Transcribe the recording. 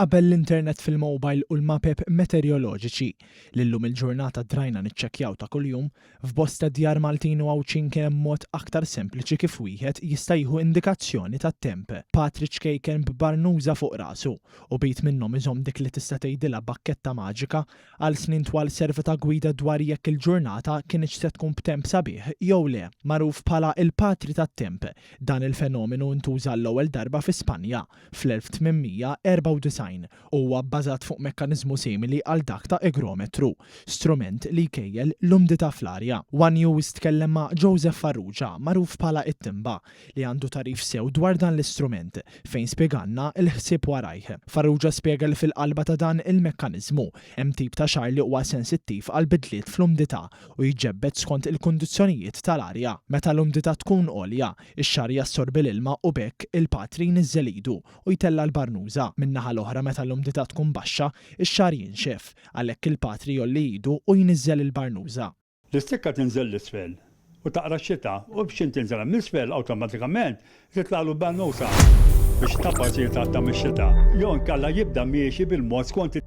Qabel l-internet fil-mobile u l-mapep meteoroloġiċi, li llum il-ġurnata drajna niċċekkjaw ta' kuljum, f'bosta djar Maltin u Għawdxin kien hemm mod aktar sempliċi kif wieħed jista' jieħu indikazzjoni tat-temp. Patri ċkejken b'barnuża fuq rasu, u b'id minnhom iżomm dik li tista' tgħidilha bakketta maġika, Għal snin twal serva ta' gwida dwar jekk il-ġurnata kinitx se tkun b'temp sabiħ jew le. Magħruf bħala il-Patri tat-Temp, dan il-fenomenu ntuża għall-ewwel darba fi Spanja fl-1894 u huwa bbażat fuq mekkaniżmu simili għal dak ta' igrometru, strument li jkejjel l-umdità fl-arja. One News tkellem ma' Joseph Farrugia, magħruf bħala it-Timba, li għandu tagħrif sew dwar dan l-istrument, fejn spjegalna l-ħsieb warajh. Farrugia spjega li fil-qalba ta' dan il-mekkaniżmu hemm tip ta' xagħar li huwa sensittiv għall-bidliet fl-umdità u jiġġebbed skont il-kundizzjonijiet tal-arja. Meta l-umdità tkun għolja, ix-xagħar jassorbi l-ilma u b'hekk il-patri jniżżel idu u jtella' l-barnuża. Min-naħa l-oħra meta l-umdità tkun baxxa, ix-xagħar jinxef, għalhekk il-patri jgħolli idu u jniżżel il-barnuża. L-istikka tinżel 'l isfel u taqra x-xita u biex int tinżel hemm isfel awtomatikament titlagħlu l-bannusa biex taparsi jitgħatta mix-xita jew inkella jibda miexi bil-mod skont.